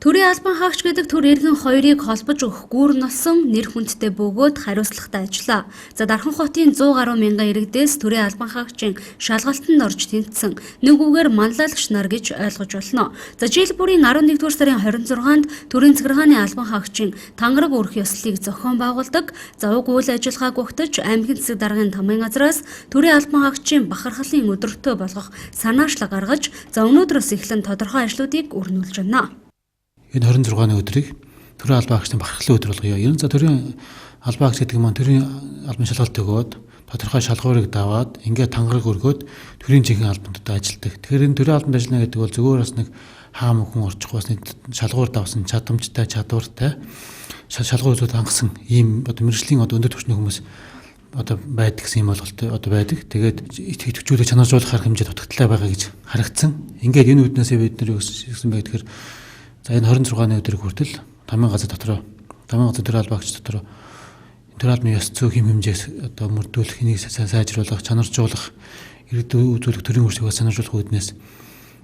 Төрийн албан хаагч гэдэг төр иргэн хоёрыг холбож өгөх гүүр носон нэр хүндтэй бөгөөд хариуцлагатай ажиллаа. За Дархан хотын 100 гаруй мянган иргэдээс төрийн албан хаагчийн шалгалтанд орж тэнцсэн нэг үгээр манлайлагч нар гэж ойлгож болно. За жил бүрийн 11 дугаар сарын 26-нд төрийн захиргааны албан хаагчийн тангараг өрх ёслолыг зохион байгуулдаг. За уг үйл ажиллагааг угтаж аймгийн засаг даргын тамгын газраас төрийн албан хаагчийн бахархлын өдөртөө болгох санаачлаг гаргаж, за өнөөдрөөс эхлэн тодорхой ажлуудыг өрнүүлж байна. Энэ 26-ны өдрийг төрийн албан хаагчдын бахархлын өдөр болгоё. Ер нь за төрийн албан хаагч гэдэг маань төрийн албан шалгалт өгөөд тодорхой шалгуурыг даваад ингээд тангараг өргөөд төрийн жинхэнэ албанд одоо ажилладаг. Тэгэхээр энэ төрийн албанд ажиллана гэдэг бол зөвхөн бас нэг хаам хүн орчих бас нэг шалгуур давсан чадамжтай, чадвартай шалгуур үзүүд хангасан ийм одоо мэргэжлийн одоо өндөр түвшний хүмүүс одоо байдаг гэсэн юм ойлголт одоо байдаг. Тэгээд идэвхжүүлэх, чанаржуулах арга хэмжээ дутагдaltaй байгаа гэж харагдсан. Ингээд энэ үүднээсээ бид нар юу гэсэн бэ гэхээр за энэ 26-ны өдрийг хүртэл тамийн газар дотроо, тамийн газар төр албаагч дотроо төр албаны ёс зүй хэм хэмжээс одоо мөрдүүлэх, энийг сайжруулах, чанаржуулах, иргэд үзүүлэх төрийн үйлчлэгийг чанаржуулах үүднээс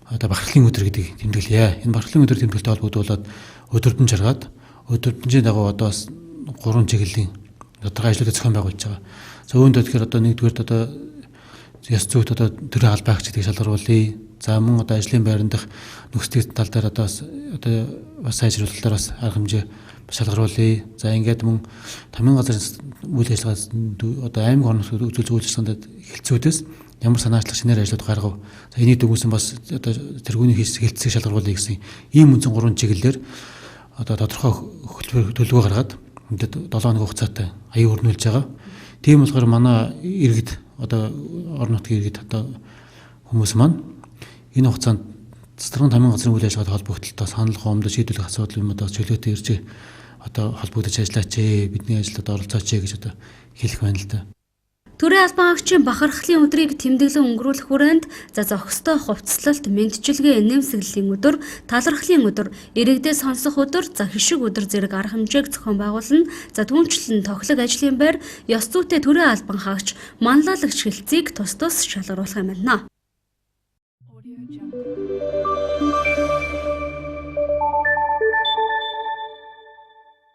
одоо бахархлын өдөр гэдгийг тэмдэглэе. Энэ бахархлын өдөр тэмдэглэлтэй холбогдуулаад өдөрдөн жаргаад өдөрдөнжийн дагуу одоо бас 3 чиглэлийн тодорхой ажлуудыг зохион байгуулж байгаа. За үүнд тэгэхээр одоо нэгдүгээрт одоо ёс зүйт одоо төрийн албаагч гэдгийг шалгаруулъя. За мөн одоо ажлын байран дах нөхцөлийн тал дээр одоо бас сайжруулалтаар бас арга хэмжээ шалгаруулъя. За ингээд мөн тамийн газрын үйл ажиллагаа одоо аймаг орон нутгад үзүүлж үйл ажиллагаанд хэлцүүдээс ямар санаачлах шинээр ажлууд гаргав. За энийг дүгнсэн бас одоо тэргүүний хэлцгийг шалгаруулъя гэсэн ийм үндсэн 3 чиглэлээр одоо тодорхой хөтөлбөр төлөвлөгөө гаргаад ингээд 7 хоног хугацаатай аяа өрнүүлж байгаа. Тийм болохоор манай иргэд одоо орон нутгийн иргэд одоо хүмүүс маань энэ хугацаанд цэцэрлэг тамийн газрын үйл ажиллагаатай холбогдлолтой санал гомдол шийдвэрлэх асуудал юм одоо чөлөөтэй ирж одоо холбогдож ажиллаач ээ, бидний ажилд одоо оролцооч ээ гэж одоо хэлэх байна л да. Төрийн албан хаагчийн бахархлын өдрийг тэмдэглэн өнгөрүүлэх хүрээнд за зохистой хувцаслалт, мэндчилгээ, нэмсэглэлийн өдөр, талархлын өдөр, иргэдээ сонсох өдөр, за хишиг өдөр зэрэг арга хэмжээг зохион байгуулна. За түүнчлэн тохилог ажлын байр, ёс зүйтэй төрийн албан хаагч, манлайлагч хэлцгийг тус тус шалгаруулах юм байна.